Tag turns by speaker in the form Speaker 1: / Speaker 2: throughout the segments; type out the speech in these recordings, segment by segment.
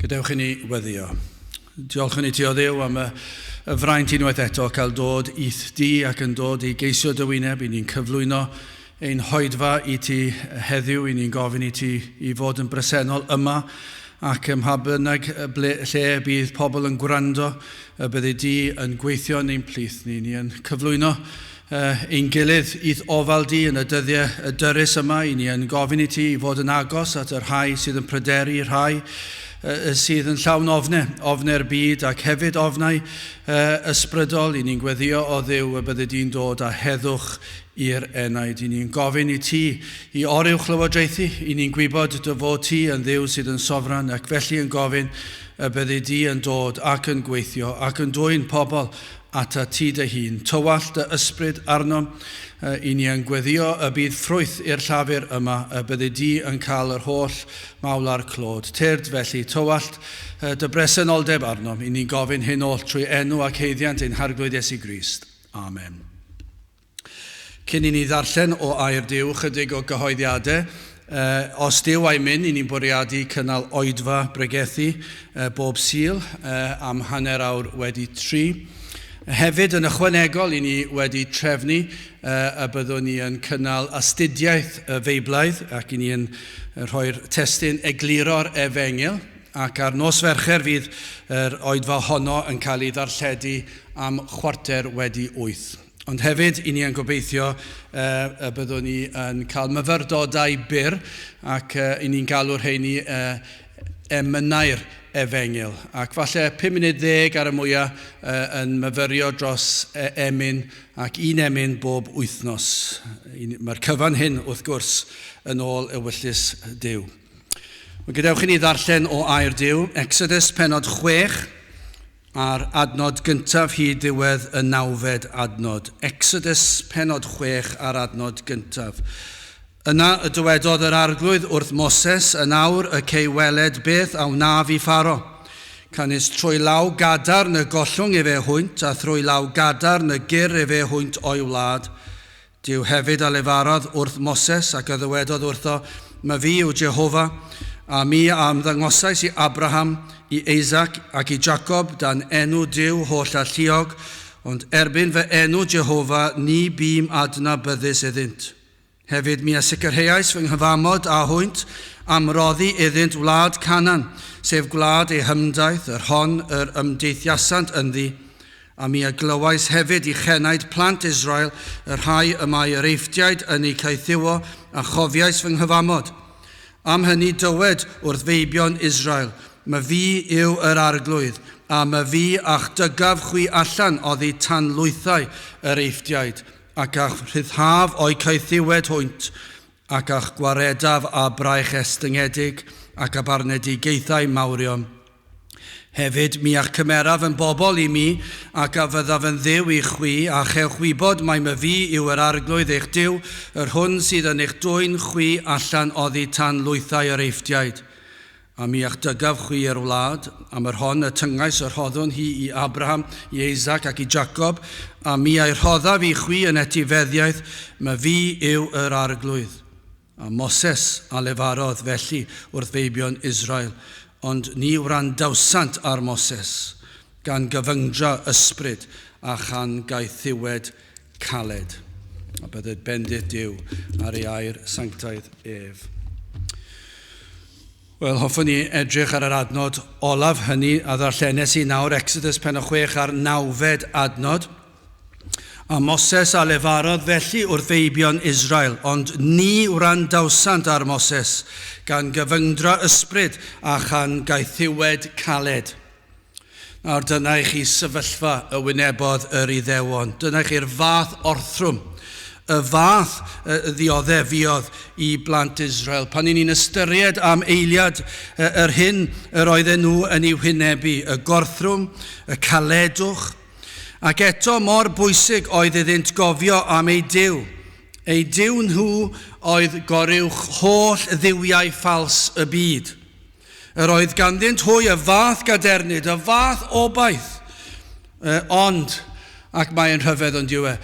Speaker 1: Gadewch i ni weddio. Diolchwn i ti o Dduw am y, y fraint unwaith eto cael dod i'th di ac yn dod i geisio dy wyneb i ni'n cyflwyno ein hoedfa i ti heddiw, i ni'n gofyn i ti i fod yn bresennol yma ac ym mha bynnag ble, lle bydd pobl yn gwrando, y byddi di yn gweithio yn ein plith ni. Ni yn cyflwyno ein gilydd i'th ofal di yn y dyddiau y dyrys yma, i ni yn gofyn i ti i fod yn agos at y rhai sydd yn pryderu, rhai sydd yn llawn ofne, ofne'r byd ac hefyd ofnau ysbrydol. I ni'n gweddio o Dduw y byddi di'n dod â heddwch i'r enaid. I ni'n gofyn i ti i oruwch lywodraethu, i ni'n gwybod dy fod ti yn Dduw sydd yn sofran ac felly yn gofyn y byddi di yn dod ac yn gweithio ac yn dwyn pobl atat ti dy hun. Tywallt dy ysbryd arnom, i ni yn gweddio y bydd ffrwyth i'r llafur yma, y byddi di yn cael yr holl mawl a'r clod. Tyrd felly, tywallt dy bresenoldeb arnom, i ni'n gofyn hyn oll trwy enw ac haeddiant ein Harglwydd Iesu Grist. Amen. Cyn i ni ddarllen o air Duw chydig o gyhoeddiadau, os Duw a'i myn, i ni'n bwriadu cynnal oedfa bregethu bob Sul am hanner awr wedi tri. Hefyd yn ychwanegol, i ni wedi trefnu y byddwn ni yn cynnal astudiaeth Feiblaidd ac i ni yn rhoi'r testun egluro'r efengyl ac ar nos Fercher fydd yr oedfa honno yn cael ei ddarlledu am chwarter wedi wyth. Ond hefyd, i ni yn gobeithio y byddwn ni yn cael myfyrdodau byr ac i ni'n galw'r rheini emynau'r efengyl. Ac falle 5 munud ddeg ar y mwyaf yn myfyrio dros emyn ac un emyn bob wythnos. Mae'r cyfan hyn, wrth gwrs, yn ôl ewyllys Duw. Wel, gadewch i ni ddarllen o air Duw, Exodus penod 6, a'r adnod gyntaf hyd ddiwedd y nawfed adnod. Exodus penod 6 a'r adnod gyntaf. Yna y dywedodd yr Arglwydd wrth Moses, Yn awr y cei weled beth a wnaf i Pharo. Canys trwy law gadarn y gollwng efe hwynt, a thrwy law gadarn y gyr efe hwynt o'i wlad. Duw hefyd a lefarodd wrth Moses, ac a ddywedodd wrtho, Myfi yw Jehofa, a mi a ymddangosais i Abraham, i Isaac, ac i Jacob, dan enw Duw holl-alluog, ond erbyn fy enw Jehofa ni bûm adnabyddus iddynt. Hefyd mi a sicrheais fy nghyfamod â hwynt, am roddi iddynt wlad Canaan, sef gwlad eu hymdaith, yr hon yr ymdeithiasant ynddi, A mi a glywais hefyd i chenaid plant Israel, y rhai y mae yr Eifftiaid yn eu caethiwo, a chofiais fy nghyfamod. Am hynny dywed wrth feibion Israel, Myfi yw yr Arglwydd, a myfi a'ch dygaf chwi allan oddi tan lwythau yr Eifftiaid, ac a'ch rhyddhaf o'u caethiwed hwynt, ac a'ch gwaredaf â braich estyngedig, ac â barnedigaethau mawrion. Hefyd, mi a'ch cymeraf yn bobl i mi, ac a fyddaf yn Dduw i chwi, a chewch wybod mai myfi yw yr Arglwydd eich Duw, yr hwn sydd yn eich dwyn chwi allan oddi tan lwythau yr Eifftiaid. A mi a'ch dygaf chwi i'r wlad, am yr hon y tyngais y rhoddwn hi i Abraham, i Isaac ac i Jacob, a mi a'i rhoddaf i chwi yn etifeddiaeth, myfi yw yr Arglwydd. A Moses a lefarodd felly wrth feibion Israel, ond ni wrandawsant ar Moses, gan gyfyngdra ysbryd a chan gaethiwed caled. A bydded bendith Duw ar ei air sanctaidd ef. Wel, hoffwn i edrych ar yr adnod olaf hynny a ddarllenes i nawr, Exodus penod 6 a'r nawfed adnod. A Moses a lefarodd felly wrth feibion Israel, ond ni wrandawsant ar Moses, gan gyfyngdra ysbryd a chan gaethiwed caled. Nawr dyna i chi sefyllfa y wynebodd yr Iddewon. Dyna i chi'r fath orthrwm, y fath ddioddefiodd i blant Israel. Pan i ni'n ystyried am eiliad yr hyn yr oedden nhw yn ei hwynebu, y gorthrwm, y caledwch, Ac eto mor bwysig oedd iddynt gofio am eu Duw. Eu Duw nhw oedd goruwch holl dduwiau ffals y byd. Yr oedd ganddynt hwy y fath gadernid, y fath obaith. Ond, ac mae'n rhyfedd ond yw e,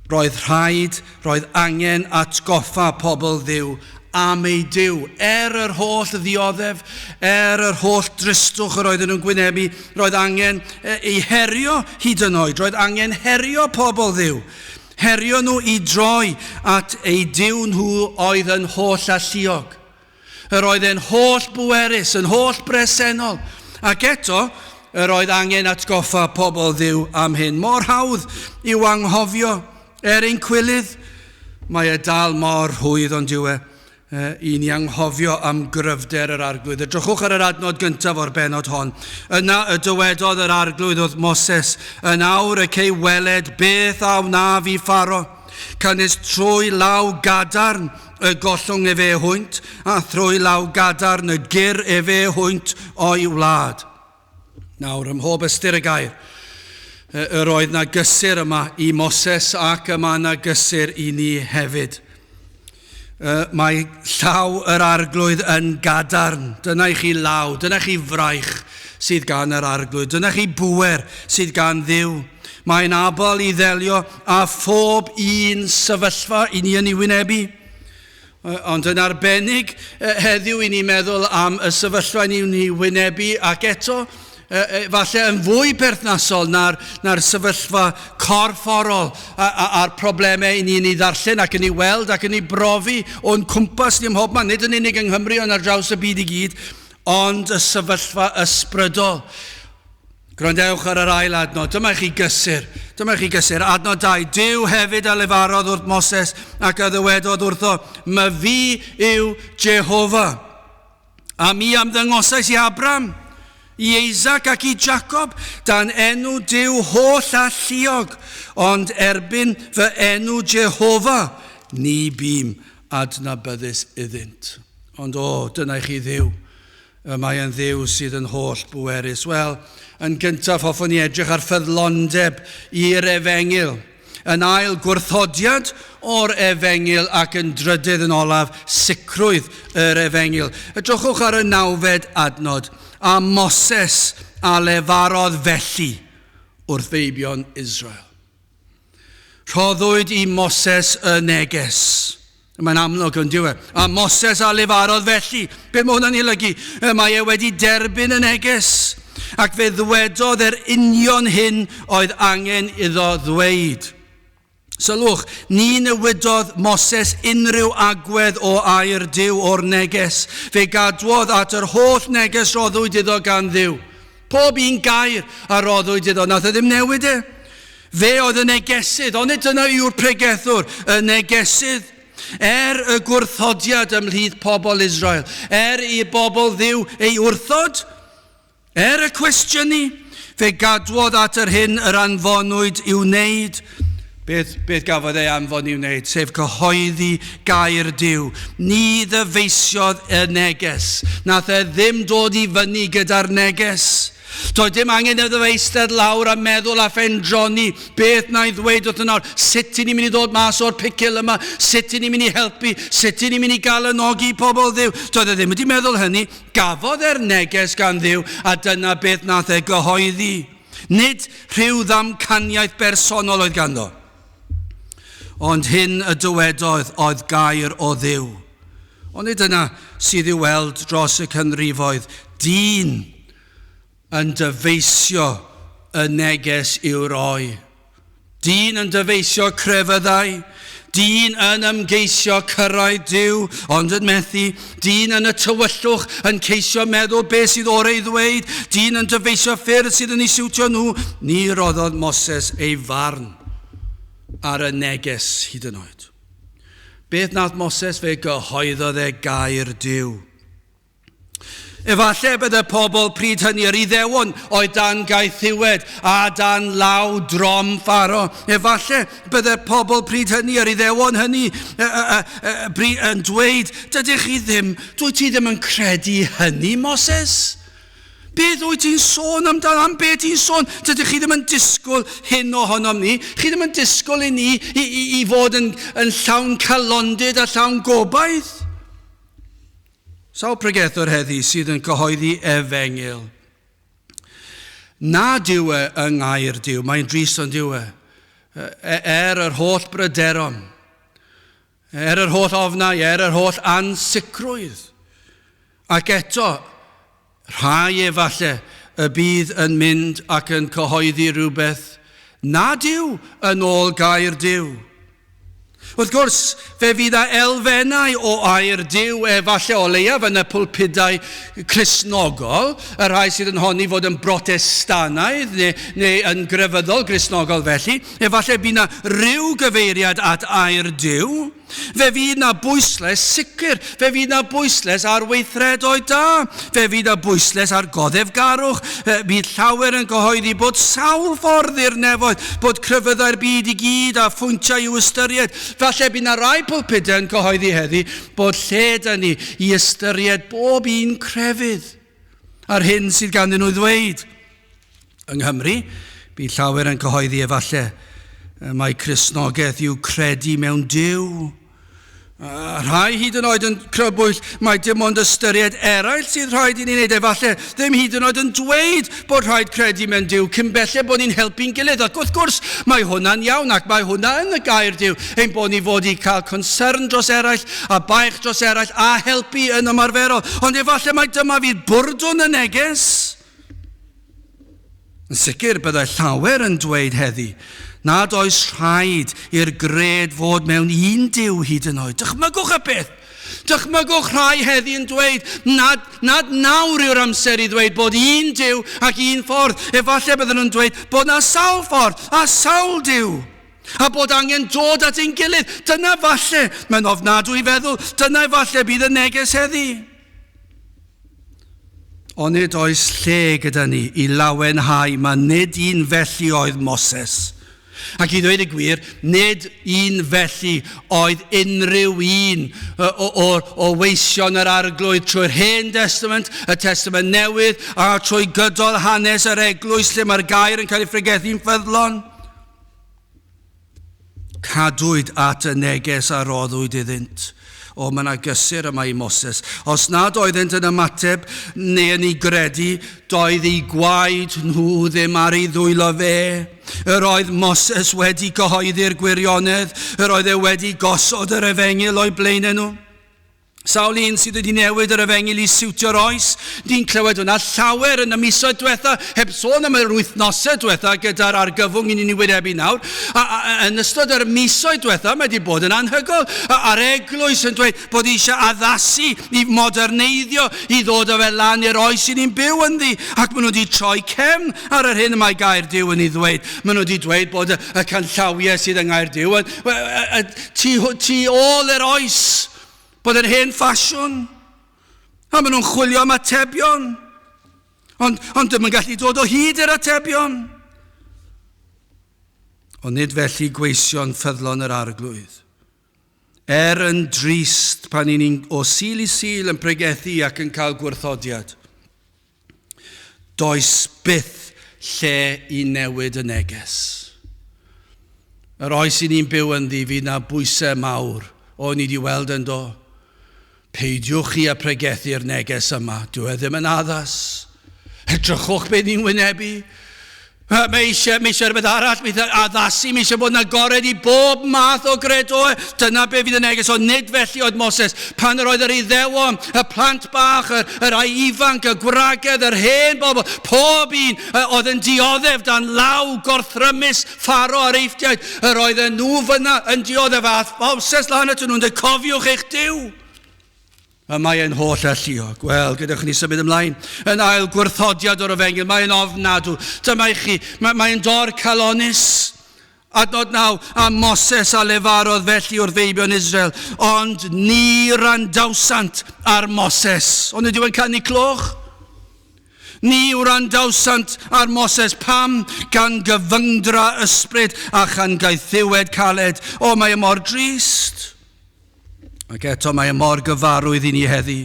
Speaker 1: roedd rhaid, roedd angen atgoffa pobl Dduw am ei Duw. Er yr holl ddioddef, er yr holl dristwch yr oedden nhw'n gwynebu, roedd angen ei herio hyd yn oed. Roedd angen herio pobl Dduw. Herio nhw i droi at eu Duw nhw oedd yn holl alluog. Yr oedd e'n holl bwerus, yn holl bresennol. Ac eto, yr oedd angen atgoffa pobl Dduw am hyn. Mor hawdd i'w anghofio er ein cwilydd. Mae e dal mor rhwydd ond yw e i ni anghofio am gryfder yr Arglwydd. Edrychwch ar yr adnod gyntaf o'r bennod hon. Yna y dywedodd yr Arglwydd wrth Moses, yn awr y cei weled beth a wnaf i Pharo. Canys trwy law gadarn y gollwng efe hwynt, a thrwy law gadarn y gyr efe hwynt o'i wlad. Nawr, ym mhob ystyr y gair, yr oedd na gysur yma i Moses ac yma na gysur i ni hefyd. Mae llaw yr Arglwydd yn gadarn. Dyna i chi law, dyna chi fraich sydd gan yr Arglwydd, dyna chi bŵer sydd gan Dduw. Mae'n abl i ddelio â phob un sefyllfa i ni yn ei wynebu. Ond yn arbennig heddiw i ni meddwl am y sefyllfa ni'n ni wynebu ac eto falle yn fwy perthnasol na'r, na'r sefyllfa corfforol a'r problemau i ni'n ei ddarllen ac yn ei weld ac yn ei brofi o'n cwmpas ni ym mhobman, nid yn unig yng Nghymru ond ar draws y byd i gyd, ond y sefyllfa ysbrydol. Gwrandewch ar yr ail adnod. Dyma i chi gysur. Dyma i chi gysur. Adnod 2. Duw hefyd a lefarodd wrth Moses ac a ddywedodd wrtho, My fi yw Jehofa. A mi am ddangosais i Abram, i Isaac ac i Jacob, dan enw Duw holl alluog, ond erbyn fy enw Jehofa, ni bûm adnabyddus iddynt. Ond o, dyna i chi Dduw. Y mae yn Dduw sydd yn holl bwerus. Wel, yn gyntaf hoffwn i edrych ar ffyddlondeb i'r efengyl. Yn ail, gwrthodiad o'r efengyl ac yn drydydd yn olaf, sicrwydd yr efengyl. Edrychwch ar y nawfed adnod. A Moses a lefarodd felly wrth feibion Israel. Rhoddwyd i Moses y neges. Mae'n amlwg yn diwe. A Moses a lefarodd felly. Beth mae hwnna'n ei olygu? Mae e wedi derbyn y neges. Ac fe ddwedodd yr union hyn oedd angen iddo ddweud. Sylwch, ni newidodd Moses unrhyw agwedd o air Duw o'r neges. Fe gadwodd at yr holl neges roddwyd iddo gan Dduw. Pob un gair a roddwyd iddo, nath e ddim newid e. Fe oedd y negesydd, ond nid dyna yw'r pregethwr, y negesydd. Er y gwrthodiad ymhlith pobl Israel, er i bobl Dduw ei wrthod, er y cwestiynu, fe gadwodd at yr hyn yr anfonwyd i'w wneud. Beth, beth gafodd ei anfon i'w wneud? Sef cyhoeddi gair Duw. Ni ddyfeisiodd y neges. Nath e ddim dod i fyny gyda'r neges. Doedd dim angen iddo fe eistedd lawr a meddwl a phendroni beth na i ddweud wrth nawr. Sut i ni'n mynd i ddod mas o'r picil yma? Sut i ni'n mynd i helpu? Sut i ni'n mynd i galanogi pobl Dduw? Doedd e ddim wedi meddwl hynny. Gafodd e'r neges gan Dduw a dyna beth nath e gyhoeddi. Nid rhyw ddamcaniaeth bersonol oedd ganddo. Ond hyn y dywedodd oedd gair o Dduw. Ond nid dyna sydd i'w weld dros y canrifoedd. Dyn yn dyfeisio y neges i'w roi. Dyn yn dyfeisio crefyddau. Dyn yn ymgeisio cyrraedd Duw, ond yn methu. Dyn yn y tywyllwch yn ceisio meddwl beth sydd orau ei ddweud. Dyn yn dyfeisio ffyrdd sydd yn ei siwtio nhw. Ni roddodd Moses ei farn ar y neges hyd yn oed. Beth nath Moses? Fe gyhoeddodd e gair Duw. Efallai bydde pobl pryd hynny, yr Iddewon, oedd dan gaethiwed a dan law drom Pharo. Efallai bydde pobl pryd hynny, yr Iddewon hynny, yn dweud, dydych chi ddim, dwyt ti ddim yn credu hynny, Moses? Beth wyt ti'n sôn amdano? Am beth ti'n sôn? Dydych chi ddim yn disgwyl hyn ohonom ni. Chi ddim yn disgwyl i ni i, i, i fod yn, yn llawn calondid a llawn gobaith. Sawl pregethwr heddi sydd yn cyhoeddi efengyl? Nad yw e yng ngair Duw, mae'n drist ond yw e. Er yr holl bryderon, Er yr holl ofnau, er yr holl ansicrwydd. Ac eto, rhai efallai y bydd yn mynd ac yn cyhoeddi rhywbeth nad yw yn ôl gair Duw. Wrth gwrs, fe fydd a elfennau o air Duw efallai o leiaf yn y pulpudau Cristnogol, y rhai sydd yn honni fod yn brotestanaidd neu yn grefyddol Gristnogol felly, efallai bydd na ryw gyfeiriad at air Duw. Fe fydd na bwyslais sicr, fe fydd na bwyslais ar weithredoedd da, fe fydd na bwyslais ar goddefgarwch, bydd llawer yn cyhoeddi bod sawl ffordd i'r nefoedd, bod crefyddau'r byd i gyd a phwyntiau i'w ystyried. Falle bydd na rai pulpudau yn cyhoeddi heddi bod lle da ni i ystyried bob un crefydd a'r hyn sydd ganddyn nhw i ddweud. Yng Nghymru, bydd llawer yn cyhoeddi efallai mai Cristnogaeth yw credu mewn Duw. A rhai hyd yn oed yn crybwyll mai dim ond ystyried eraill sydd rhaid i ni wneud. Efallai ddim hyd yn oed yn dweud bod rhaid credu mewn Duw cyn belled bod ni'n helpu'n gilydd. Ac wrth gwrs, mae hwnna'n iawn ac mae hwnna yn y gair Duw. Ein bod ni fod i cael concern dros eraill a baich dros eraill a helpu yn ymarferol. Ond efallai mai dyma fydd bwrdwn y neges. Yn sicr, byddai llawer yn dweud heddi nad oes rhaid i'r gred fod mewn un Duw hyd yn oed. Dychmygwch y peth! Dychmygwch rhai heddi yn dweud nad nawr yw'r amser i ddweud bod un Duw ac un ffordd. Efallai bydden nhw'n dweud bod na sawl ffordd a sawl Duw. A bod angen dod at ein gilydd. Dyna falle, mae'n ofnadwy i feddwl, dyna falle bydd y neges heddi. Onid oes lle gyda ni i lawenhau ma nid un felly oedd Moses. Ac i ddweud y gwir, nid un felly oedd unrhyw un o weision yr Arglwydd trwy'r Hen Destament, y Testament Newydd, a trwy gydol hanes yr eglwys lle mae'r gair yn cael ei phregethu'n ffyddlon. Cadwyd at y neges a roddwyd iddynt. O, mae yna gysur yma i Moses. Os nad oeddent yn ymateb neu yn ei gredu, doedd eu gwaed nhw ddim ar ei ddwylo fe. Yr oedd Moses wedi cyhoeddi'r gwirionedd, yr oedd e wedi gosod yr efengyl o'i blaenau nhw. Sawl un sydd wedi newid yr efengyl i siwtio'r oes. Ni'n clywed hwnna llawer yn y misoedd diwetha, heb sôn am yr wythnosau diwetha gyda'r argyfwng i ni'n ei wynebu nawr. A yn ystod yr misoedd diwetha, mae wedi bod yn anhygoel. A'r eglwys yn dweud bod eisiau addasu, i moderneiddio, i ddod o fe lan i'r oes i ni'n byw ynddi. Ac maen nhw wedi troi cefn ar yr hyn y mae gair Duw yn ei ddweud. Maen nhw wedi dweud bod y canllawiau sydd yng ngair Duw yn tu ôl i'r oes. Bod yn hen ffasiwn. A maen nhw'n chwilio am atebion. Ond ddim yn gallu dod o hyd i'r atebion. Ond nid felly gweision ffyddlon yr Arglwydd. Er yn drist pan i ni'n o Sul i Sul yn pregethu ac yn cael gwrthodiad. Does byth lle i newid y neges. Yr oes i ni'n byw ynddi fydd na bwysau mawr o ni wedi weld yn do. Peidiwch chi a pregethu'r neges yma, dyw e ddim yn addas. Edrychwch beth ni'n wynebu. Mae eisiau rhywbeth arall, mae eisiau addasu, mae eisiau bod yn agored i bob math o gredoau. Dyna be fydd y neges, ond nid felly oedd Moses. Pan yr oedd yr Iddewon, y plant bach, y rhai ifanc, y gwragedd, yr hen bobl, pob un oedd yn dioddef dan law gorthrymus Pharo a'r Eifftiaid, yr oedd nhw fyna yn dioddef, a Moses lan at nhw'n dweud, cofiwch eich Duw. Y mae e'n holl alluog. Wel, gadewch ni symud ymlaen. Yn ail gwrthodiad o'r efengyl, mae'n ofnadw. Dyma i chi, mae'n dor calonus. Adnod 9, a Moses a lefarodd felly wrth feibion Israel, ond ni wrandawsant ar Moses. Ond ydyw e'n canu cloch? Ni wrandawsant ar Moses, pam? Gan gyfyngdra ysbryd a chan gaethiwed caled. O, mae e mor drist. Ac eto mae e mor gyfarwydd i ni heddi.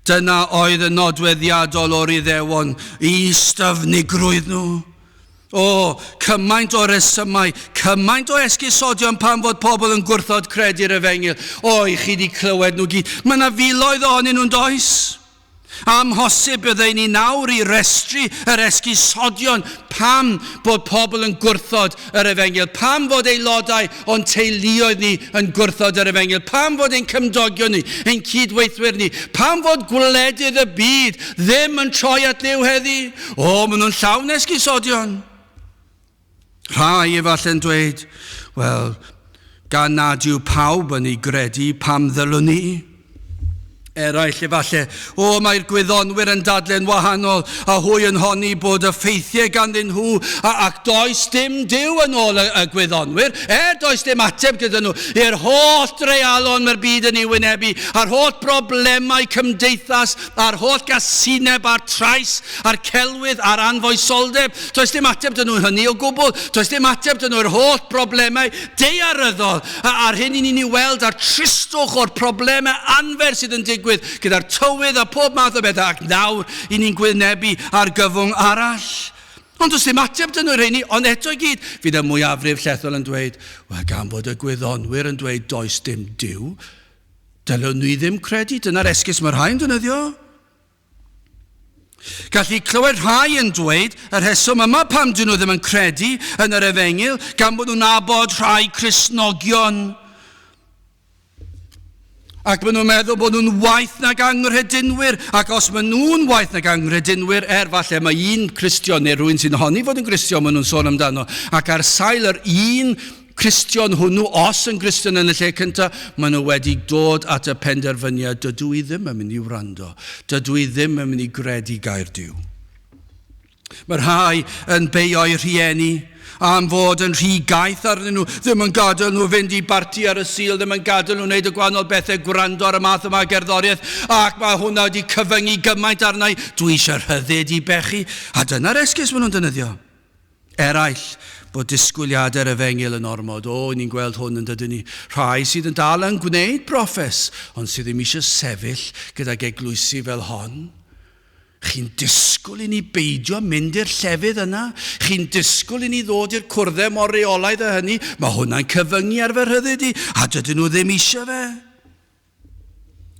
Speaker 1: Dyna oedd y nodweddiadol o'r Iddewon i styfnigrwydd nhw. O, cymaint o resymau, cymaint o esgusodion pan fod pobl yn gwrthod credu'r efengyl. O, i chi wedi clywed nhw gyd. Mae yna filoedd ohonyn nhw'n does? Amhosib byddai ni nawr i restru yr esgusodion pam bod pobl yn gwrthod yr efengyl, pam fod aelodau o'n teuluoedd ni yn gwrthod yr efengyl, pam fod ein cymdogion ni, ein cydweithwyr ni, pam fod gwledydd y byd ddim yn troi at Dduw heddi. O, maen nhw'n llawn esgusodion. Rhai efallai'n dweud, wel, gan nad yw pawb yn ei gredu, pam ddylwn ni? Eraill efallai, o, mae'r gwyddonwyr yn dadle'n wahanol, a hwy yn honni bod y ffeithiau ganddyn nhw, a, ac does dim Duw yn ôl y, y gwyddonwyr, er does dim ateb gyda nhw i'r holl dreialon mae'r byd yn ei wynebu, a'r holl broblemau cymdeithas, a'r holl gasineb a'r trais, a'r celwydd a'r anfoesoldeb. Does dim ateb dyn nhw hynny o gwbl. Does dim ateb dyn nhw'r holl broblemau daearyddol a'r hyn i ni'n ei weld a'r tristwch o'r problemau anfer sydd yn digwydd gyda'r tywydd a pob math o bethau ac nawr i ni'n gwynebu argyfwng arall. Ond does dim ateb dyn nhw'r rheini, ond eto i gyd, fydd y mwyafrif llethol yn dweud, wel gan fod y gwyddonwyr yn dweud does dim Duw, dylwn ni ddim credu, dyna'r esgus mae rhai'n defnyddio. Gallu clywed rhai yn dweud y rheswm yma pam dyn nhw ddim yn credu yn yr efengyl, gan bod nhw'n nabod rhai Cristnogion. Ac maen nhw'n meddwl bod nhw'n waeth nag anghredinwyr, ac os maen nhw'n waeth nag anghredinwyr, er falle mae un Cristion neu rhywun sy'n honni fod yn Gristion maen nhw'n sôn amdano, ac ar sail yr un Cristion hwnnw, os yn Gristion yn y lle cyntaf, maen nhw wedi dod at y penderfyniad, dydw i ddim yn mynd i wrando, dydw i ddim yn mynd i gredu gair Duw. Mae rhai yn beio'u rhieni am fod yn rhy gaeth arnyn nhw, ddim yn gadael nhw fynd i barti ar y Sul, ddim yn gadael nhw wneud y gwahanol bethau, gwrando ar y math yma o gerddoriaeth, ac mae hwnna wedi cyfyngu gymaint arna i, dwi eisiau rhyddid i bechu, a dyna'r esgus maen nhw'n defnyddio. Eraill, bod disgwyliadau'r efengyl yn ormod. O, ni'n gweld hwn yn dydyn ni. Rhai sydd yn dal yn gwneud broffes, ond sydd ddim eisiau sefyll gydag eglwysi fel hon. Chi'n disgwyl i ni beidio mynd i'r llefydd yna? Chi'n disgwyl i ni ddod i'r cwrddau mor reolaidd â hynny? Mae hwnna'n cyfyngu ar fy rhyddid i, a dydyn nhw ddim eisiau fe.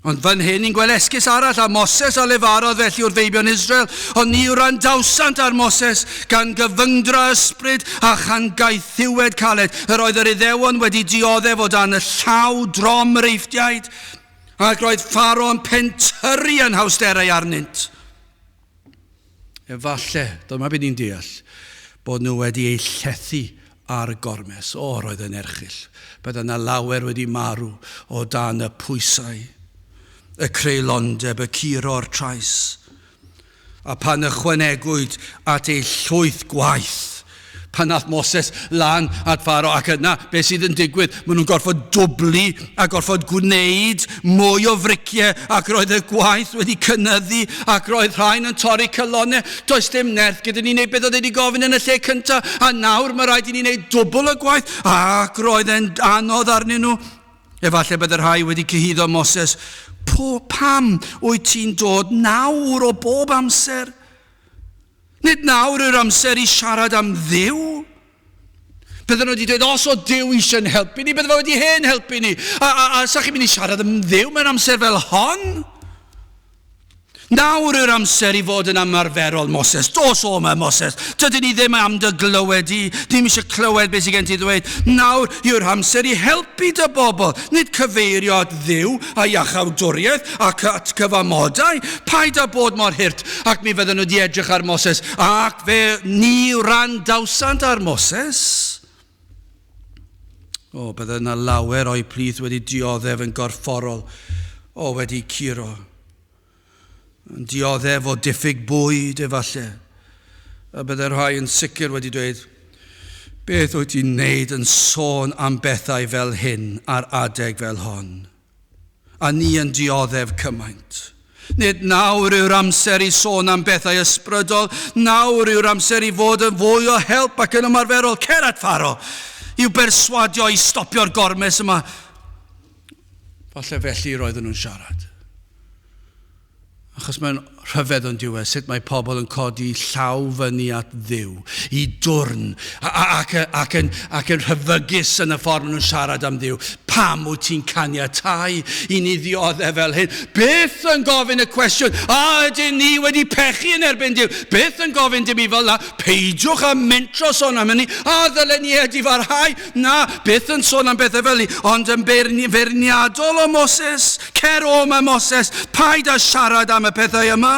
Speaker 1: Ond fan hyn ni'n gweld esgus arall, a Moses a lefarodd felly wrth feibion Israel, ond ni wrandawsant ar Moses, gan gyfyngdra ysbryd a chan gaethiwed caled. Yr oedd yr Iddewon wedi dioddef o dan y llaw drom yr Eifftiaid, ac roedd Pharaoh yn pentyrru anhawsterau arnynt. Efallai, dyma beth ni'n deall, bod nhw wedi eu llethu ar y gormes. O, roedd yn erchyll. Bydde yna lawer wedi marw o dan y pwysau, y creulondeb, y curo'r trais. A pan ychwanegwyd at eu llwyth gwaith, Pan nath Moses lan at Pharaoh ac yna, beth sydd yn digwydd? Maen nhw'n gorfod dwblu a gorfod gwneud mwy o friciau ac roedd y gwaith wedi cynyddu ac roedd rhain yn torri calonnau. Does dim nerth gyda ni wneud beth oedd wedi gofyn yn y lle cyntaf a nawr mae rhaid i ni wneud dwbl y gwaith ac roedd e'n anodd arnyn nhw. Efallai bydd y rhai wedi cyhuddo Moses, po, pam wyt ti'n dod nawr o bob amser? Nid nawr yw'r amser i siarad am Dduw. Bydden nhw wedi dweud, os o Duw eisiau'n helpu ni, bydde fe wedi hen helpu ni. A, a, a sa chi'n mynd i siarad am Dduw mewn amser fel hon? Nawr yw'r amser i fod yn ymarferol, Moses. Dos o yma, Moses. Dydyn ni ddim am dy glywed i. Ddim eisiau clywed beth sydd gen ti ddweud. Nawr yw'r amser i helpu dy bobl, nid cyfeirio at Dduw a iachawdwriaeth ac at cyfamodau. Paid â bod mor hurt. Ac mi fydden nhw wedi edrych ar Moses, ac fe ni wrandawsant ar Moses. O, bydde yna lawer o'i plith wedi dioddef yn gorfforol, o wedi curo. Yn dioddef o diffyg bwyd efallai. A bydde rhai yn sicr wedi dweud, beth wyt ti'n neud yn sôn am bethau fel hyn ar adeg fel hon? A ni yn dioddef cymaint. Nid nawr yw'r amser i sôn am bethau ysbrydol, nawr yw'r amser i fod yn fwy o help ac yn ymarferol. Cer at Pharaoh i'w berswadio i stopio'r gormes yma. Falle felly roedden nhw'n siarad. Achos mae'n Rhyfedd ond yw e, sut mae pobl yn codi llaw fyny at Dduw, i dwrn, ac, ac, yn, ac yn rhyfygus yn y ffordd maen nhw'n siarad am Dduw. Pam wyt ti'n caniatáu i ni ddioddef fel hyn? Byth yn gofyn y cwestiwn, a ydyn ni wedi pechu yn erbyn Duw? Byth yn gofyn dim i fel la, peidiwch â mentro sôn am hynny, a ddylen ni edifarhau? Na, byth yn sôn am bethau fel ni, ond yn beirniadol o Moses. Cer o 'ma Moses, paid â siarad am y pethau yma.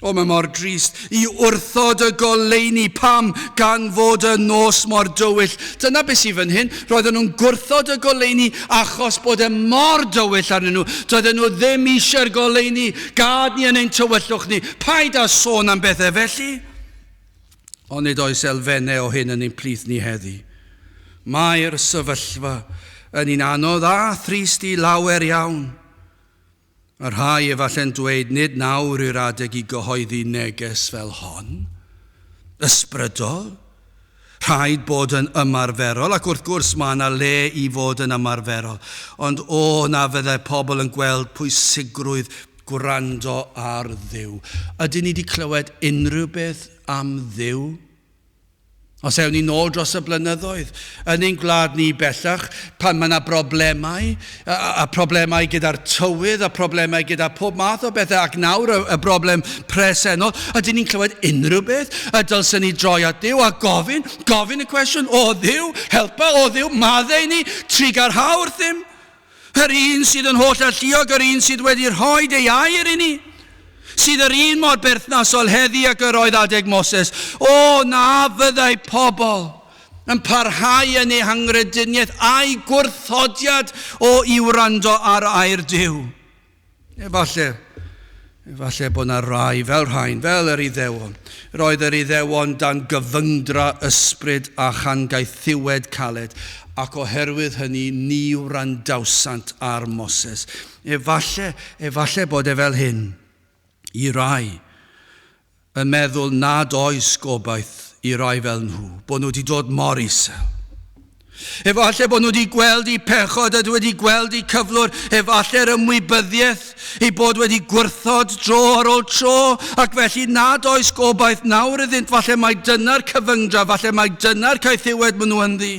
Speaker 1: O, mae mor drist i wrthod y goleuni. Pam? Gan fod y nos mor dywyll. Dyna beth sydd fan hyn. Roedden nhw'n gwrthod y goleuni achos bod e mor dywyll arnyn nhw. Doedden nhw ddim eisiau'r goleuni. Gad ni yn ein tywyllwch ni. Paid â sôn am bethau felly. Ond nid oes elfennau o hyn yn ein plith ni heddi. Mae'r sefyllfa yn un anodd a thrist i lawer iawn. Y rhai efallai'n dweud nid nawr yw'r adeg i gyhoeddi neges fel hon. Ysbrydol. Rhaid bod yn ymarferol, ac wrth gwrs mae yna le i fod yn ymarferol. Ond o, na fyddai pobl yn gweld pwysigrwydd gwrando ar Dduw. Ydyn ni wedi clywed unrhyw beth am Dduw? Os ewn ni nôl dros y blynyddoedd, yn ein gwlad ni bellach, pan mae yna broblemau, a, a problemau gyda'r tywydd, a problemau gyda pob math o bethau, ac nawr y, y broblem presennol, ydyn ni'n clywed unrhyw beth? A dylsen ni droi at Dduw a gofyn, gofyn y cwestiwn, o Dduw, helpa, o Dduw, maddau ni, trugarha wrthym. Yr un sydd yn holl alluog, yr un sydd wedi rhoi ei air i ni, sydd yr un mor berthnasol heddi ac yr oedd adeg Moses. O, na fyddai pobl yn parhau yn ei hangrediniaeth a'i gwrthodiad o i wrando ar air Duw. Efallai, efallai bod yna rai fel rhain, fel yr Iddewon. Roedd yr Iddewon dan gyfyngdra ysbryd a chan gaethiwed caled, ac oherwydd hynny ni wrandawsant ar Moses. Efallai, efallai bod e fel hyn i rai yn meddwl nad oes gobaith i rai fel nhw, bod nhw wedi dod mor isel. Efallai bod nhw wedi gweld eu pechod a wedi gweld eu cyflwr, efallai'r ymwybyddiaeth eu bod wedi gwrthod dro ar ôl tro, ac felly nad oes gobaith nawr iddynt, falle mai dyna'r cyfyngdra, falle mai dyna'r caethiwed maen nhw ynddi.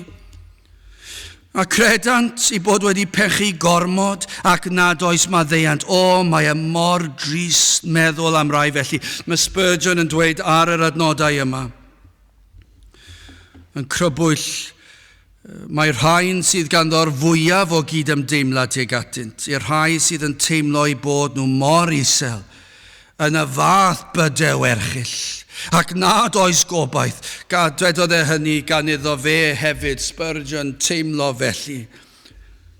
Speaker 1: A credant i bod wedi pechu gormod ac nad oes maddeuant. O, mae e mor drist meddwl am rai felly. Mae Spurgeon yn dweud ar yr adnodau yma. Yn crybwyll, mae rhain sydd ganddo'r fwyaf o gydymdeimlad tuag atynt, i'r rhai sydd yn teimlo eu bod nhw mor isel, yn y fath bydew erchyll, ac nad oes gobaith. Dwedodd e hynny gan iddo fe hefyd, Spurgeon, teimlo felly,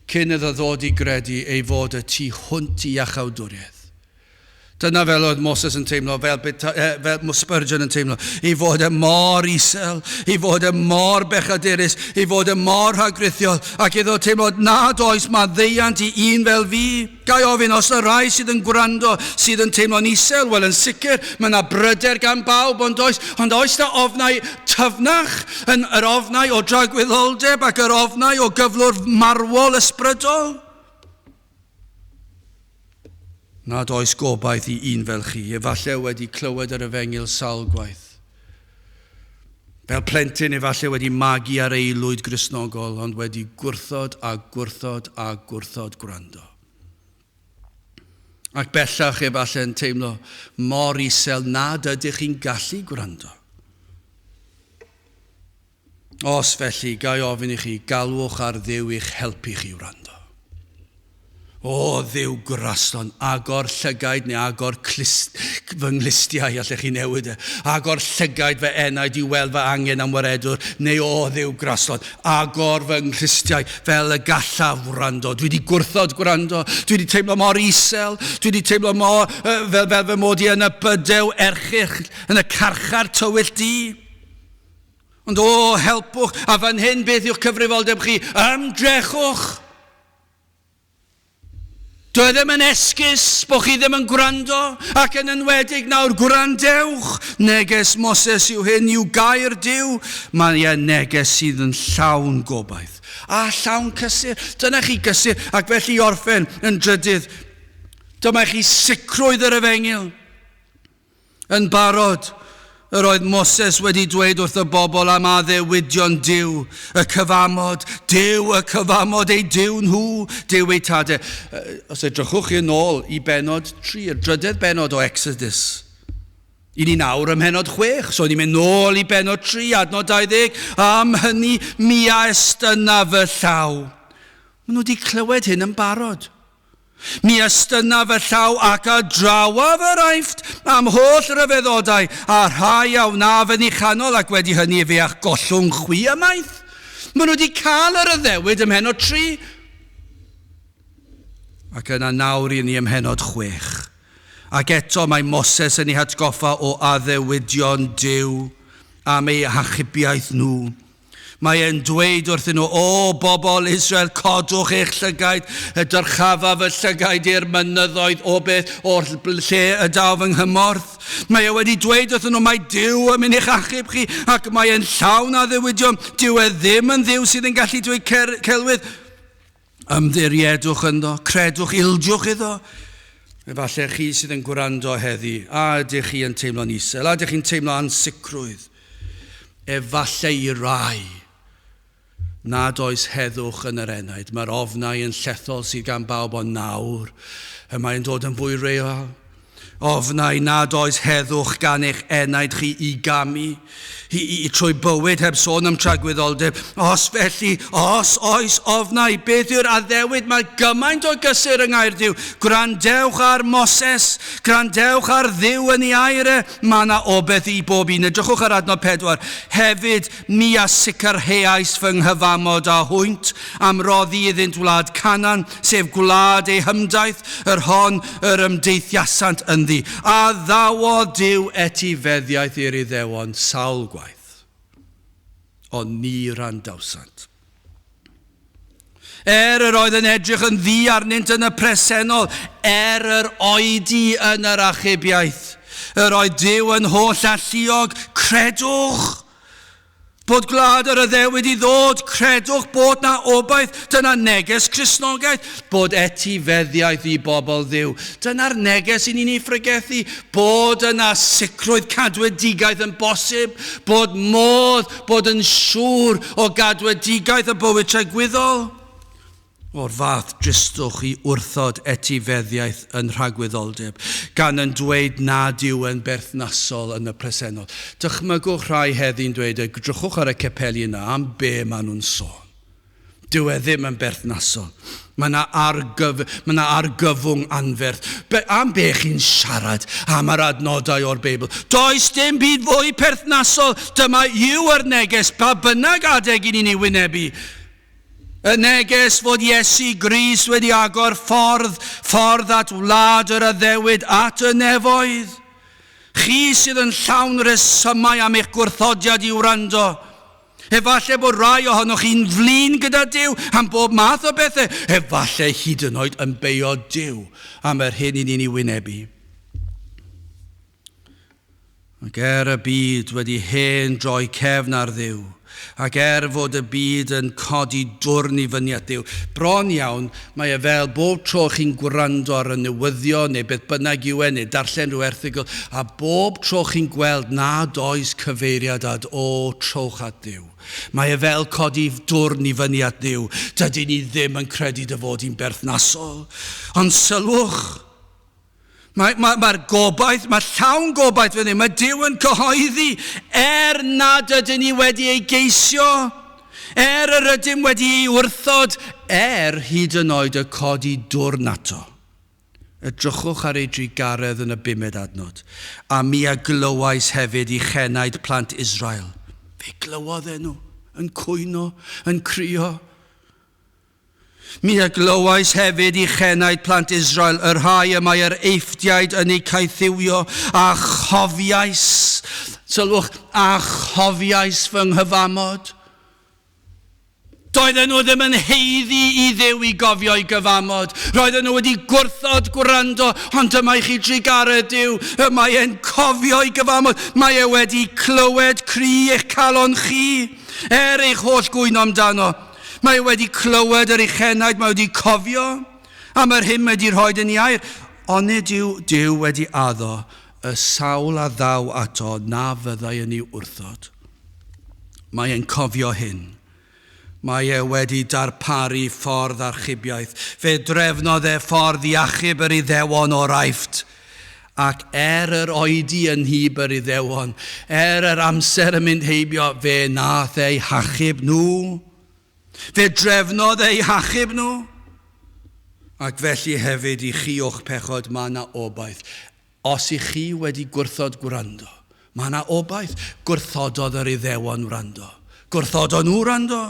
Speaker 1: cyn iddo ddod i gredu ei fod y tu hwnt i iachawdwriaeth. Dyna fel oedd Moses yn teimlo, fel, fel Spurgeon yn teimlo, ei fod e mor isel, ei fod e mor bechadurus, ei fod e mor rhagrithiol, ac iddo teimlo nad oes maddeuant i un fel fi. Ga i ofyn, os y rhai sydd yn gwrando sydd yn teimlo'n isel, wel yn sicr, mae yna bryder gan bawb, ond oes, ond oes na ofnau tyfnach yn yr ofnau o dragwyddoldeb ac yr ofnau o gyflwr marwol ysbrydol? Nad oes gobaith i un fel chi, efallai wedi clywed yr efengyl sawl gwaith. Fel plentyn efallai wedi magu ar aelwyd Gristnogol, ond wedi gwrthod a gwrthod a gwrthod gwrando. Ac bellach efallai yn teimlo mor isel nad ydych chi'n gallu gwrando. Os felly, ga i ofyn i chi, galwch ar Dduw i'ch helpu chi wrando. O, Dduw graslon, agor llygaid neu agor clust, fy nghlustiau, allech chi newid e. Agor llygaid fy enaid i weld fy angen am waredwr, neu o, Dduw graslon, agor fy nghlustiau fel y gallaf wrando. Dwi wedi gwrthod gwrando, dwi wedi teimlo mor isel, dwi wedi teimlo mor, fel, fel fy mod i yn y bydew erchyll, yn y carchar tywyll du. Ond o, helpwch, a fan hyn beth yw'ch cyfrifoldeb chi? Ymdrechwch! Dwi e ddim yn esgus bod chi ddim yn gwrando, ac yn enwedig nawr gwrandewch. Neges Moses yw hyn, yw gair Duw. Mae e neges sydd yn llawn gobaith a llawn cysur. Dyna chi gysur, ac felly orffen yn drydydd. Dyma chi sicrwydd yr efengyl. Yn barod, yr oedd Moses wedi dweud wrth y bobl am addewidion Duw, y cyfamod, Duw y cyfamod ei Duw nhw, Duw eu tadau. Os edrychwch chi yn ôl i benod 3, y drydedd benod o Exodus, I ni nawr ym mhennod 6, so ni'n mynd nôl i bennod 3, adnod 20, am hynny mi a estyna fy llaw. Maen nhw wedi clywed hyn yn barod. Mi estyna fy llaw ac a drawaf yr Aifft am holl ryfeddodau, a rhai a wnaf yn ei chanol, ac wedi hynny fe a'ch gollwng chwi ymaith. Maen nhw wedi cael yr addewid ym mhennod 3. Ac yna nawr i ni ym mhennod 6. Ac eto mae Moses yn eu hatgoffa o addewidion Duw am eu hachubiaeth nhw. Mae e'n dweud wrthyn nhw, O bobl Israel, codwch eich llygaid, y dyrchafaf y llygaid i'r mynyddoedd o beth, o'r lle y daw fy nghymorth. Mae e wedi dweud wrthyn nhw, mae Duw yn mynd i'ch achub chi, ac mae e'n llawn addewidion. Dyw e ddim yn Dduw sydd yn gallu dweud celwydd. Ymddiriedwch ynddo, credwch, ildiwch iddo. Efallai chi sydd yn gwrando heddi, a ydych chi yn teimlo'n isel, a ydych chi'n teimlo ansicrwydd. Efallai i rai nad oes heddwch yn yr enaid. Mae'r ofnau yn llethol sydd gan bawb ond nawr, y mae'n dod yn fwy real. Ofnai nad oes heddwch gan eich enaid chi i gamu i, i, i trwy bywyd heb sôn am tragwyddoldeb. Os felly, os oes ofnau, beth yw'r addewid? Mae gymaint o gysur yng ngair Duw. Gwrandewch ar Moses, gwrandewch ar Dduw yn ei air e. Mae yna obeth i bob un. Edrychwch ar adnod 4. Hefyd, Mi a sicrheais fy nghyfamod â hwynt am roddi iddynt wlad Canaan, sef gwlad eu hymdaith, yr hon yr ymdeithiasant ynddi. A ddawodd Duw etifeddiaeth i'r Iddewon sawl gwaith, ond ni wrandawsant. Er yr oedd yn edrych yn ddu arnynt yn y presennol, er yr oedi yn yr achubiaeth, yr oedd Duw yn holl alluog, credwch bod gwlad yr addewid i ddod, credwch bod na obaith, dyna neges Cristnogaeth, bod etifeddiaeth i bobl Dduw. Dyna'r neges i ni'n ei phregethu, bod yna sicrwydd cadwedigaeth yn bosib, bod modd bod yn siŵr o gadwedigaeth y bywyd tragwyddol. O'r fath dristwch i wrthod etifeddiaeth yn rhagwyddoldeb, gan yn dweud nad yw yn berthnasol yn y presennol. Dychmygwch rhai heddi'n dweud, edrychwch ar y capeli yna, am be maen nhw'n sôn. Dyw e ddim yn berthnasol. Mae yna argyf, mae yna argyfwng anferth. Be, am be chi'n siarad am yr adnodau o'r Beibl? Does dim byd fwy perthnasol. Dyma yw yr neges, pa bynnag adeg i ni'n ei wynebu. Y neges fod Iesu Grist wedi agor ffordd, ffordd at wlad yr addewid, at y nefoedd. Chi sydd yn llawn resymau am eich gwrthodiad i wrando. Efallai bod rhai ohonoch chi'n flin gyda Duw am bob math o bethau. Efallai hyd yn oed yn beio Duw am yr hyn i ni'n ei wynebu. Ac er y byd wedi hen droi cefn ar Dduw, ac er fod y byd yn codi dwrn i fyny at Dduw, bron iawn mae e fel bob tro chi'n gwrando ar y newyddion neu beth bynnag yw e, neu darllen rhyw erthygl, a bob tro chi'n gweld nad oes cyfeiriad at o, trowch at Dduw. Mae e fel codi dwrn i fyny at Dduw. Dydyn ni ddim yn credu dy fod hi'n berthnasol. Ond sylwch, Mae'r mae, mae gobaith, mae llawn gobaith fan hyn. Mae Duw yn cyhoeddi, er nad ydyn ni wedi ei geisio, er yr ydym wedi ei wrthod, er hyd yn oed y codi dwrn ato. Edrychwch ar ei drugaredd yn y bumed adnod. A mi a glywais hefyd i chenaid plant Israel. Fe glywodd e nhw yn cwyno, yn crio. Mi a glywais hefyd i chenaid plant Israel, y rhai y mae yr Eifftiaid yn eu caethiwio, a chofiais, sylwch, a chofiais fy nghyfamod. Doedden nhw ddim yn haeddu i Dduw i gofio'i gyfamod. Roedden nhw wedi gwrthod gwrando, ond dyma i chi drugaredd Duw. Y mae e'n cofio'i gyfamod. Mae e wedi clywed cri eich calon chi, er eich holl gwyno amdano. Mae e wedi clywed yr uchenaid, mae wedi cofio am yr hyn mae wedi rhoi yn ei air. Onid yw Duw wedi addo y sawl a ddaw ato na fyddai yn ei wrthod? Mae e'n cofio hyn. Mae e wedi darparu ffordd archubiaeth. Fe drefnodd e ffordd i achub yr Iddewon o'r Aifft. Ac er yr oedi yn nhyb yr Iddewon, er yr amser yn mynd heibio, fe nath eu hachub nhw. Fe drefnodd eu hachub nhw. Ac felly hefyd i chi o'ch pechod mae yna obaith. Os i chi wedi gwrthod gwrando, mae yna obaith. Gwrthododd yr Iddewon wrando. Gwrthodon nhw wrando.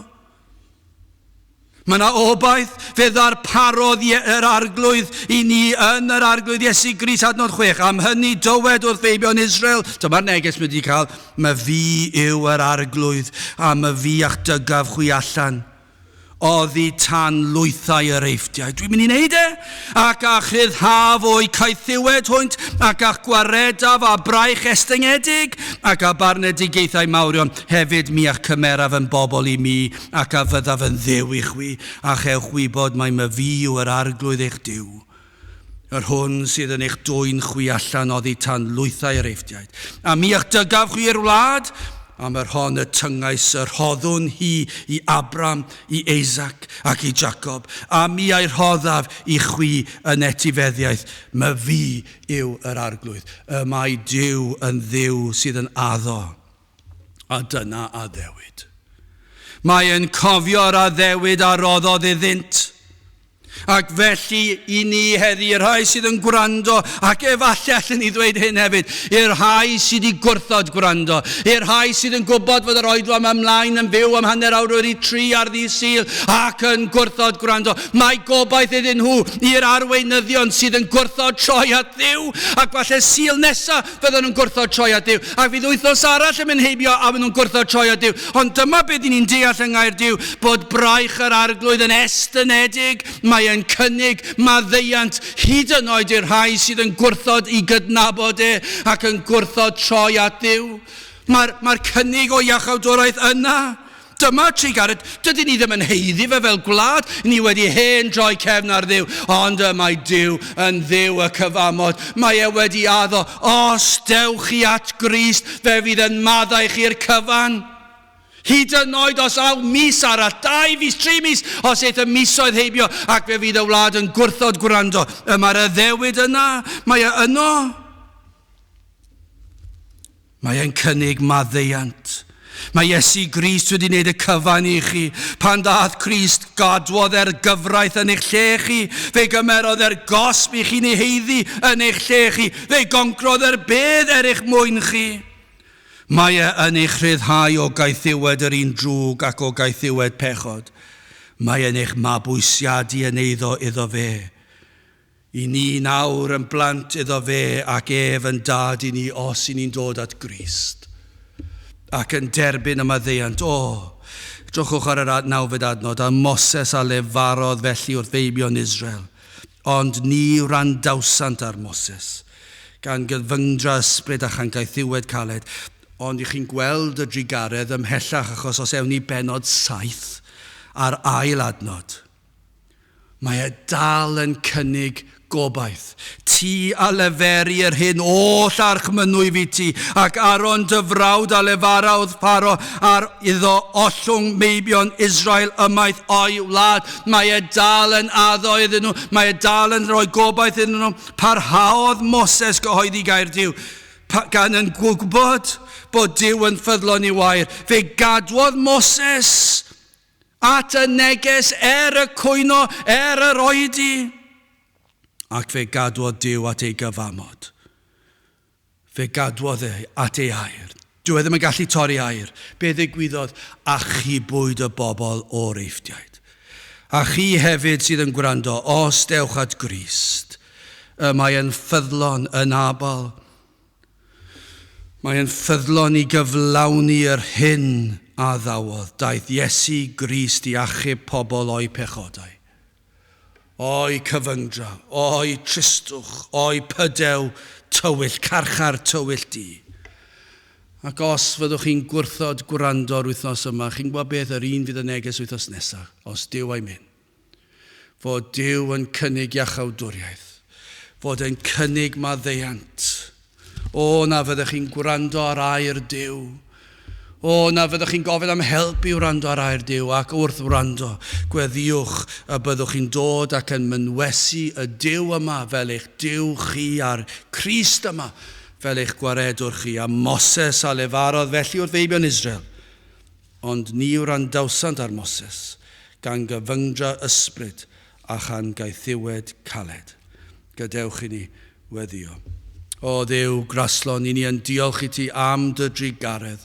Speaker 1: Mae yna obaith. Fe ddarparodd yr Arglwydd i ni yn yr Arglwydd Iesu Grist, adnod 6. Am hynny dywed wrth feibion Israel, dyma'r neges mae wedi cael, "My fi yw yr Arglwydd, a my fi a'ch dygaf chwi allan oddi tan lwythau yr Eifftiaid." Dwi'n mynd i wneud e. "Ac a'ch rhyddhaf o'u caethiwed hwynt, ac a'ch gwaredaf â braich estyngedig, ac â barnedigaethau mawrion. Hefyd mi a'ch cymeraf yn bobl i mi, ac a fyddaf yn Dduw i chwi, a chewch wybod mai myfi yw yr Arglwydd eich Duw, yr hwn sydd yn eich dwyn chwi allan oddi tan lwythau yr Eifftiaid. A mi a'ch dygaf chwi i'r wlad, am yr hon y tyngais y rhoddwn hi i Abram, i Isaac ac i Jacob, a mi a'i rhoddaf i chwi yn etifeddiaeth. Myfi yw yr Arglwydd." Y mae Duw yn Dduw sydd yn addo, a dyna addewid. Mae yn cofio'r addewid a roddodd iddynt. Ac felly i ni heddi, i'r rhai sydd yn gwrando, ac efallai allan ni ddweud hyn hefyd, i'r rhai sydd wedi gwrthod gwrando, i'r rhai sydd yn gwybod fod yr oedfa yma ymlaen yn fyw am 3:30 ar ddydd Sul ac yn gwrthod gwrando, mae gobaith iddyn nhw, i'r arweinyddion sydd yn gwrthod troi at Dduw, ac falle Sul nesaf fydden nhw'n gwrthod troi at Dduw, ac fydd wythnos arall yn mynd heibio a fydden nhw'n gwrthod troi at Dduw. Ond dyma beth ni'n deall yng ngair Duw, bod braich yr Arglwydd yn estynedig. Mae e'n cynnig maddeuant hyd yn oed i'r rhai sydd yn gwrthod i gydnabod e ac yn gwrthod troi at Dduw. Mae'r mae cynnig o iachawdwraeth yna. Dyma trugaredd. Dydyn ni ddim yn haeddu fe fel gwlad. Ni wedi hen droi cefn ar Dduw. Ond y mae Duw yn Dduw y cyfamod. Mae e wedi addo, os dewch chi at Grist, fe fydd yn maddau chi'r cyfan. Hyd yn oed os aw mis arall, 2 fis, 3 mis, os eith y misoedd heibio ac fe fydd y wlad yn gwrthod gwrando. Y mae'r addewid yna, mae e yno. Mae e'n cynnig maddeuant. Mae Iesu Grist wedi wneud y cyfan i chi. Pan ddaeth Crist, gadwodd e'r gyfraith yn eich lle chi. Fe gymerodd e'r gosb i chi'n ei haeddu yn eich lle chi. Fe goncrodd e'r bedd er eich mwyn chi. Mae e yn eich rhyddhau o gaethiwed yr un drwg ac o gaethiwed pechod. Mae e'n eich mabwysiadu yn eiddo iddo fe. I ni nawr yn blant iddo fe ac ef yn dad i ni os i ni'n dod at Grist. Ac yn derbyn y maddeuant. O, drychwch ar yr nawfed adnod, "A Moses a lefarodd felly wrth feibion Israel. Ond ni wrandawsant ar Moses, gan gyfyngdra ysbryd a chan gaethiwed caled." Ond i chi'n gweld y drugaredd ymhellach, achos os ewn ni bennod 7 a'r ail adnod, mae e dal yn cynnig gobaith. "Ti a leferi yr hyn oll a orchmynnwyf i ti, ac Aaron dy frawd a lefara wrth Pharo ar iddo ollwng meibion Israel ymaith o'i wlad." Mae e dal yn addo iddyn nhw, mae e dal yn rhoi gobaith iddyn nhw. Parhaodd Moses gyhoeddi gair Duw, gan yn gwybod bod Duw yn ffyddlon i'w air. Fe gadwodd Moses at y neges er y cwyno, er yr oedi. Ac fe gadwodd Duw at ei gyfamod. Fe gadwodd e at ei air. Dyw e ddim yn gallu torri air. Be ddigwyddodd? Achubwyd y bobl o'r Eifftiaid. A chi hefyd sydd yn gwrando, os dewch at Grist, y mae yn ffyddlon yn abal. Mae yn ffyddlon i gyflawni yr hyn a addawodd. Daeth Iesu Grist i achub pobl o'i pechodau, o'i cyfyngdra, o'i tristwch, o'i pydew tywyll, carchar tywyll du. Ac os fyddwch chi'n gwrthod gwrando'r wythnos yma, chi'n gwybod beth, yr un fydd y neges wythnos nesaf, os Duw a'i myn. Fod Duw yn cynnig iachawdwriaeth. fod yn cynnig maddeuant. O, na fyddech chi'n gwrando ar air Duw. O, na fyddech chi'n gofyn am help i wrando ar air Duw ac wrth wrando, gweddïwch y byddwch chi'n dod ac yn mynwesu y Duw yma fel eich Duw chi a'r Crist yma fel eich gwaredwr chi. A Moses a lefarodd felly wrth feibion Israel. Ond ni wrandawsant ar Moses, gan gyfyngdra ysbryd a chan gaethiwed caled. Gadewch i ni weddïo. O Dduw graslon, i ni yn diolch i ti am dy drugaredd,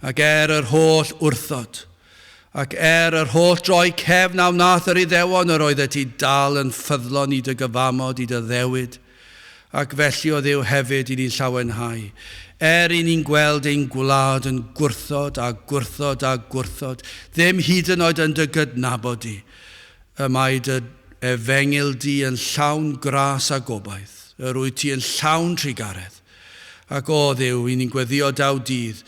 Speaker 1: ac er yr holl wrthod, ac er yr holl droi cefn a wnaeth yr Iddewon, yr oeddet ti dal yn ffyddlon i dy gyfamod, i dy ddewid, ac felly o Dduw hefyd i ni'n llawenhau. Er i ni'n gweld ein gwlad yn gwrthod a gwrthod a gwrthod, ddim hyd yn oed yn dy gydnabod di, y mae dy efengyl di yn llawn gras a gobaith, yr wyt ti yn llawn trugaredd. Ac o Dduw, i ni'n gweddio daw dydd,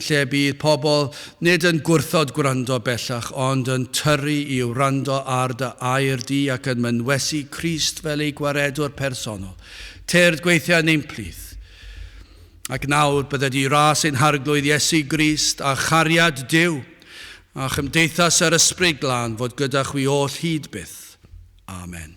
Speaker 1: lle bydd pobl nid yn gwrthod gwrando bellach, ond yn tyrru i wrando ar dy air di ac yn mynwesu Crist fel ei gwaredwr personol. Tyrd gweithio yn ein plith. Ac nawr bydded i ras ein harglwydd Iesu Grist a chariad Duw a chymdeithas yr Ysbryd Glân fod gyda chwi oll hyd byth. Amen.